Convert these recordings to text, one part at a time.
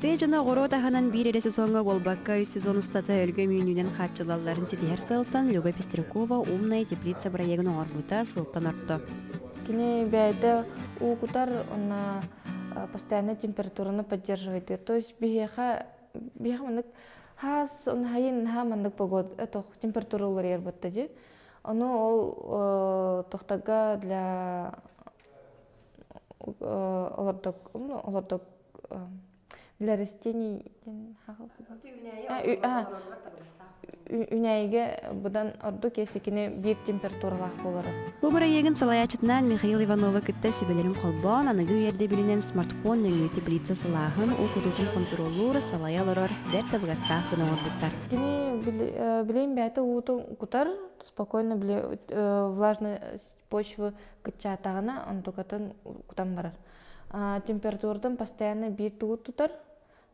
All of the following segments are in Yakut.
Тыа дьоно оҕуруот аһынан биир эрэ сезоҥҥа буолбакка, үс сезон устата өлгөм үүнүүнэн хааччыллалларын ситиһэр сыалтан Люба Пестрякова «Умная теплица» бырайыагын оҥорбута сылтан орто. Кини бэйэтэ уу кутар уонна постоянно температураны поддерживает. То есть биһиэхэ биһиэхэ маннык хаас хайын наһаа маннык погода этох температура уларыйар батта дии. Ону ол тохтага для олордок олордок для растений Үүнээйигэ быдан ордук если биир температуралаах буолара. Бу бырайыагын салайааччытынаан Михаил Иванова кытта сүбэлэрин холбоон, аныгы үөрдэбилинэн смартфон нөҥүө теплица сылааһын, уу кутуутун хонтуруоллуур, салайа олорор бэрт табыгастаах гына оҥорбуттар. Кини билигин бэйэтэ уутун кутар, спокойно били влажной почвы кыччаатаҕына онтукатын кутан барар. Температуратын постоянно биир тугу тутар,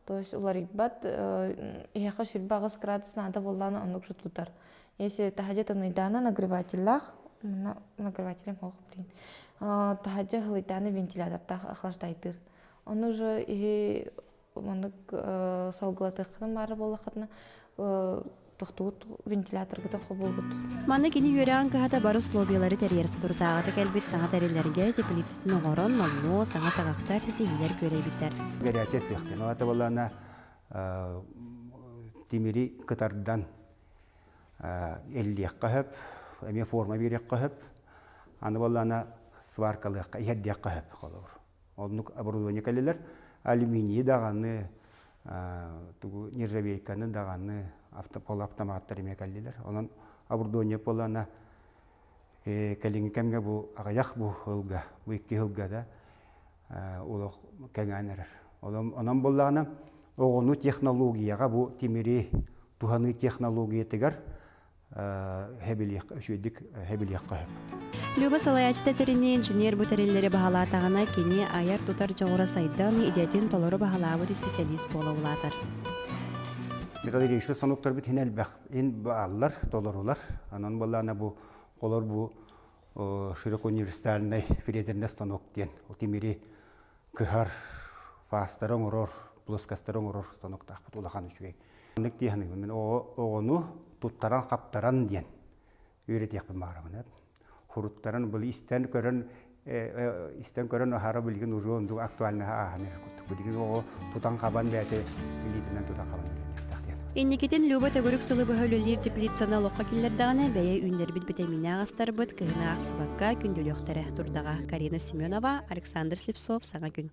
то есть уларыйбат, иһэхэ 28 градус наада буоллаҕына оннук же тутар. Если таһырдьа тымныйдаана нагревателлаах, нагревателем ох блин, таһырдьа хылыйдаана вентилятордаах охлаждайдыыр. Ону уже иһи маннык салгылатыаххытын баара буоллаххытына тохтугут вентиляторгыта холбуубут. Манна кини үөрэҕин кыһата бары условиялары тэрийэр соторутааҕыта кэлбит саҥа тэриллэргэ теплицатын оҥорон номнуо саҥа саҕахтар ситиһиилэр күөрэйбиттэр. Горячая сыахтан ол буоллаҕына тимири кытардан эллиэххэ сөп, эмиэ форма биэриэххэ сөп. Аны буоллаҕына сваркалыахха, иһэрдиэххэ сөп холобур. Оннук оборудование кэллилэр. Алюминийи даҕаны, тугу нержавейканы даҕаны, полуавтоматтар эмиэ кэллилэр. Онон оборудование буоллаҕына кэлиҥҥи кэмҥэ бу аҕыйах бу сылга, бу икки сылга да олох кэҥээн эрэр. Онон буоллаҕына оҕону технологияҕа бу тимири туһаныы технологиятыгар үчүгэйдик хэбилиэххэ сөп. Люба салайааччыта тэрини инженер бу тэриллэри баһылаатаҕына кини айар-тутар дьоҕура сайдан, идэтин толору баһылаабыт исписэлиис буола улаатар. Металлургическай станоктарбыт иһин элбэх иһин бааллар, толорулар. Онон буоллаҕына бу холор бу широко универсальный фрезерный станок диэн тимири кыһар, фастары оҥорор, плоскостары оҥорор станоктаахпыт улахан үчүгэй. Маннык дии саныыбын. Мин оҕону туттаран-хаптаран диэн үөрэтиэхпин баҕарабын. Хуруттаран били истэн көрөн истэн көрөн аһара билигин уже оннук актуальнаһа ааһан эрэр курдук. Билигин оҕо тутан-хабан бэйэтэ илиитинэн тутан-хабан үөрэниэхтээх диэн. Инникитин Люба төгүрүк сылы быһа үлэлиир теплицаны олоххо киллэрдэҕинэ, бэйэ үүннэрбит битэмиинэ аҕастарбыт кыһыны аахсыбакка күндүлүөхтэрэ турдаҕа. Карина Семенова, Александр Слепцов, Саҥа күн.